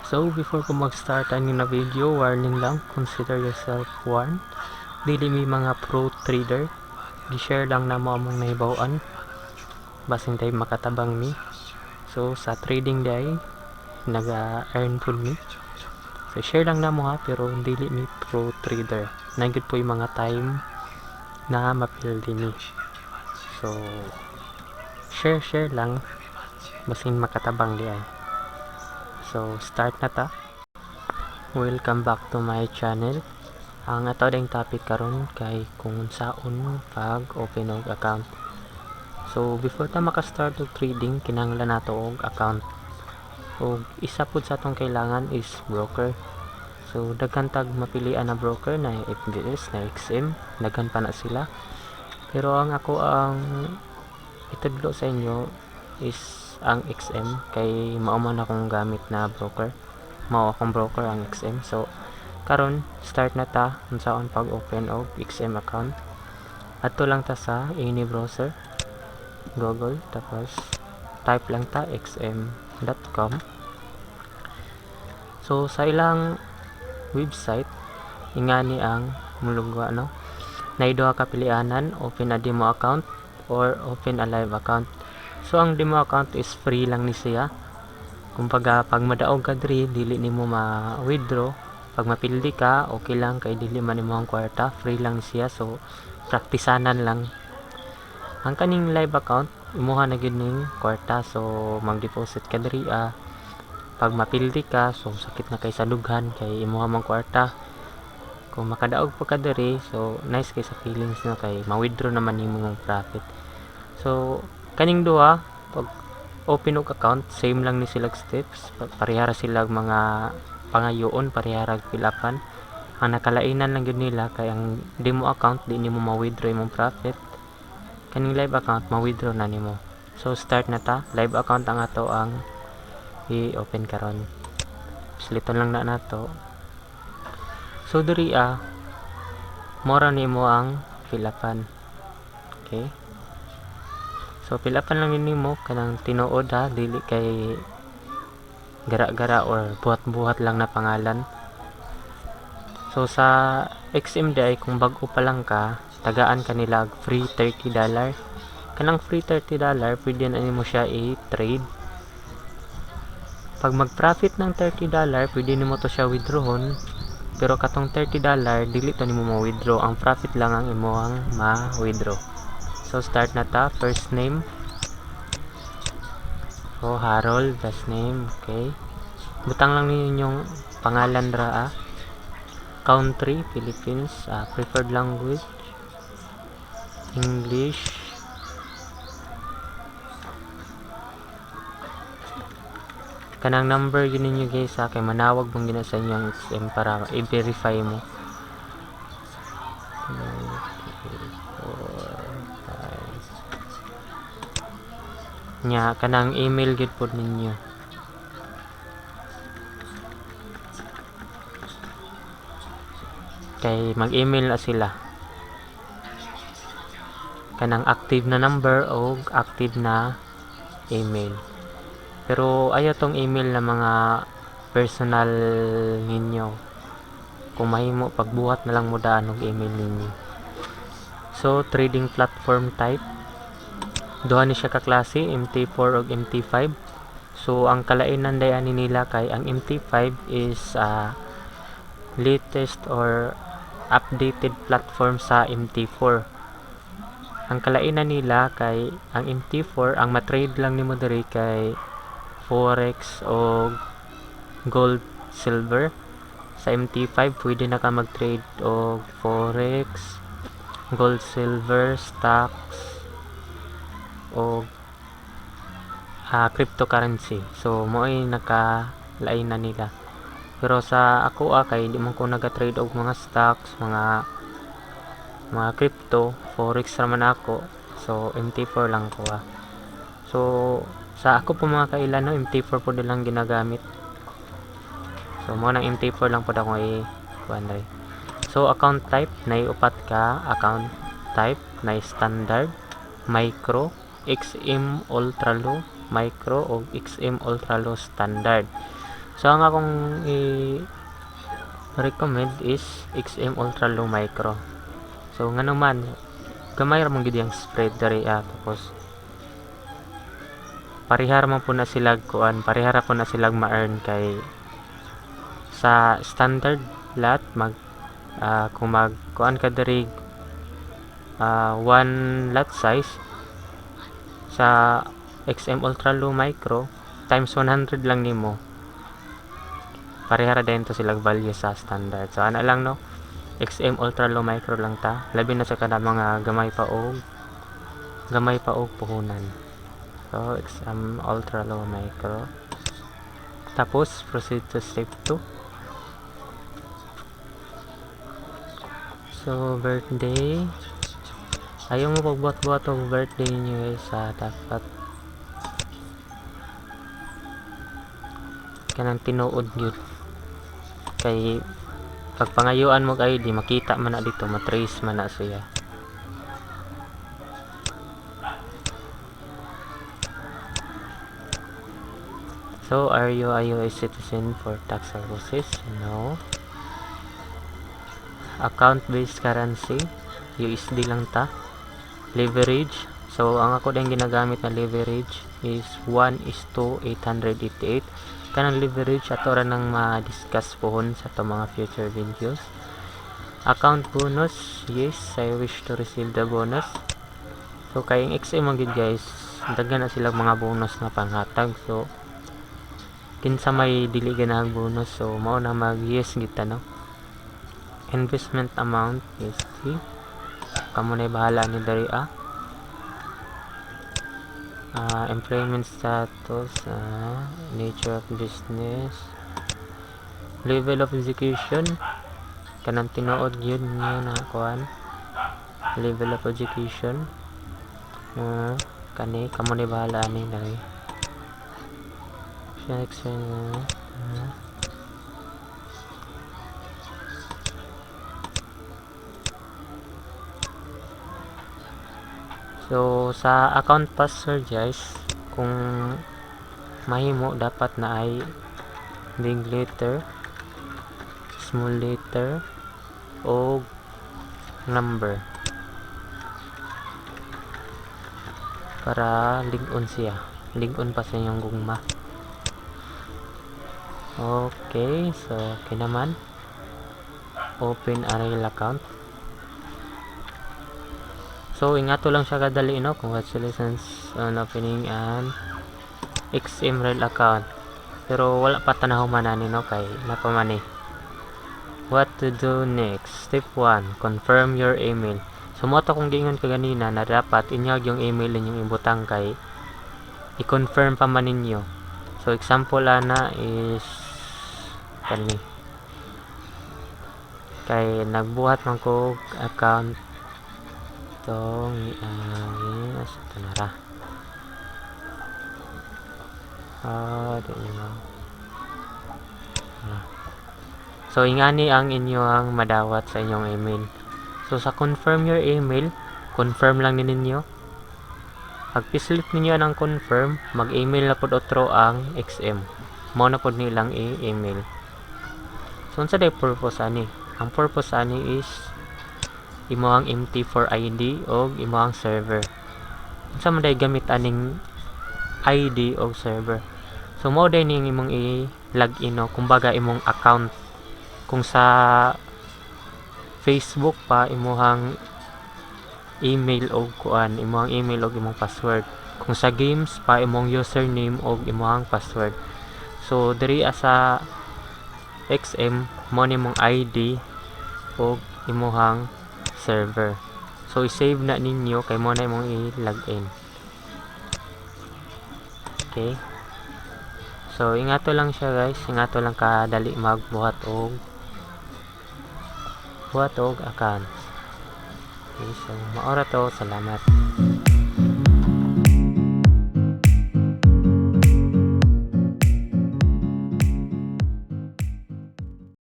So, before ko mag-start ani na video, warning lang, consider yourself warned. Dili mi mga pro trader. Gi-share lang namo among nahibaw-an. Basin tayo makatabang mi. So, sa trading day, naga-earn pud mi. So, share lang namo ha, pero dili mi pro trader. Naa gyud poy mga time na mapildi mi. So, share share lang basin makatabang diay. So, start na ta. Welcome back to my channel. Ang ato ding topic karon kay kung unsaon pag open og account. So, before ta maka-start og trading, kinahanglan nato og account. Og isa pud sa atong kailangan is broker. So, daghan tag mapilian na broker na FBS, na XM, daghan pa na sila. Pero ang ako ang itudlo sa inyo is ang XM kay mao man akong gamit na broker. Mao akong broker ang XM. So, karon start na ta unsaon pag-open og XM account. Adto lang ta sa any browser, Google, tapos type lang ta xm.com. So, sa ilang website, ingani ang mulugwa, no? Naay duha ka pilianan, open a demo account or open a live account. So, ang demo account is free lang ni siya. Kumbaga, pag madaog ka diri, dili nimo ma-withdraw. Pag mapildi ka, okay lang kay dili man imo ang kwarta, free lang ni siya. So, praktisanan lang. Ang kaning live account, imuha na gyud ning kwarta. So, mag-deposit ka diri ah. Pag mapildi ka, so sakit na kay sa dughan kay imuha mang kwarta. Kung makadaog pa ka diri, so nice kay sa feelings, no, kay ma-withdraw naman nimo mong profit. So, kaning duha, pag open og account, same lang ni sila steps, parehara sila mga pangayoon, parehara fill-upan. Ang nakalainan lang gyud nila kay ang demo account di nimo ma-withdraw imong profit. Kaning live account ma-withdraw na nimo. So start na ta, live account ang ato ang i-open karon. Sliton lang na nato. So diri ah, mora nimo ang fill-upan. Okay. So fill-upan lang nimo kanang tinuod ha, dili kay gara-gara or buhat-buhat lang na pangalan. So sa XM diay, kung bag-o pa lang ka, tagaan ka nila og free $30. Kanang free $30, pwede na nimo siya i-trade. Pag mag-profit ng $30, pwede nimo to siya withdrawon. Pero katong $30, dili to nimo ma-withdraw. Ang profit lang ang imong ma-withdraw. So start na ta, first name. Oh, Harold, last name, okay. Butang lang ninyong pangalan ra ah. Country, Philippines, preferred language, English. Kanang number yun ninyo guys ha, kay manawag mong gina sa inyong XM para i-verify mo. 2, 3, 4, 5. Nya, kanang email gid pod ninyo. Kay mag-email na sila. Kanang active na number o active na email. Pero ayaw tong email na mga personal ninyo. Kung mahimo, pagbuhat na lang mo daan og email ninyo. So, trading platform type. Duha ni siya ka klase, MT4 ug MT5. So, ang kalainan day ani nila kay ang MT5 is latest or updated platform sa MT4. Ang kalainan nila kay ang MT4, ang matrade lang nimo diri kay forex o gold, silver. Sa MT5, pwede na ka mag-trade og forex, gold, silver, stocks o cryptocurrency. So mo'y nakalainan nila. Pero sa ako ah, kay di man ko naga-trade og mga stocks, mga crypto, forex ra man ako. So MT4 lang ko ah. So sa ako po mga kailan, no, MT4 po lang ginagamit. So mo nang MT4 lang pod ako i kuan. So account type, nay upat ka account type, na standard, micro, XM Ultra Low, Micro o XM Ultra Low Standard. So ang akong i recommend is XM Ultra Low Micro. So ngano man, gamay ra man gid ang spread diri, tapos parehar man po na sila kuan, parehara po na sila ma-earn kay sa standard lot mag kung mag kuan ka diri, one lot size sa XM Ultra Low Micro times 100 lang nimo, parehara din to sila value sa standard. So ana lang, no, XM Ultra Low Micro lang ta, labi na sa kada mga gamay pa og puhunan. So XM Ultra Low Micro, tapos proceed to step 2. So birthday, ayaw mo pagbuhat-buhat og birthday niyo guys sa dapat kanang tinuod gyud kay pag pangayuan mo og ID, makita man na dito, matrace man na siya. So are you a US citizen for tax purposes? No. Account based currency, USD lang ta. Leverage, so ang ako din ginagamit na leverage is 1:888. Kanang leverage ato ra nang ma-discuss pohon sa ato mga future videos. Account bonus, yes, I wish to receive the bonus. So kay ang XM man gid guys, daghan na sila mga bonus na panghatag. So kinsa may dili ganahag bonus? So mao na mag yes gid ta, no. Investment amount USD, kamo na bahala ni diri. Employment status, nature of business, level of education, kanang tinuod yun niya na kuan, level of education, kani kamo ni bahala ani diri. So sa account password guys, kung mahimo dapat na ay big letter, small letter o number para lig-on siya, lig-on pa sa inyong gugma. Okay, so okay naman, open a real account. So ingato lang siya kadali, no. Congratulations on opening an XM real account. Pero wala pa tanaw man ani, no, kay napaman ni. What to do next? Step 1, confirm your email. So mo to kung giingon kaganina na dapat inyag yung email ninyong ibutang kay i-confirm pa man ninyo. So example ana is kani, kay nagbuhat man ko account tong asa to nara, di nyo. So ingani ang inyong madawat sa inyong email. So sa confirm your email, confirm lang ni ninyo. Pag pislit ninyo ng confirm, mag-email na pod otro ang XM, mao na pod nilang i-email. So unsa day purpose ani? Ang purpose ani is imong MT4 ID o imong server. Unsa man day gamit aning ID o server? So mao day ning imong i-login, no, kumbaga imong account. Kung sa Facebook pa, imuhang email og kuan, imong email og imong password. Kung sa games pa, imong username og imong password. So diri sa XM, mo ni imong ID og imuhang server. So i-save na ninyo kay mo na imong i-login. Okay, so ingato lang siya guys, ingato lang kadali magbuhat og buhat og account. Okay, so maora to. Salamat.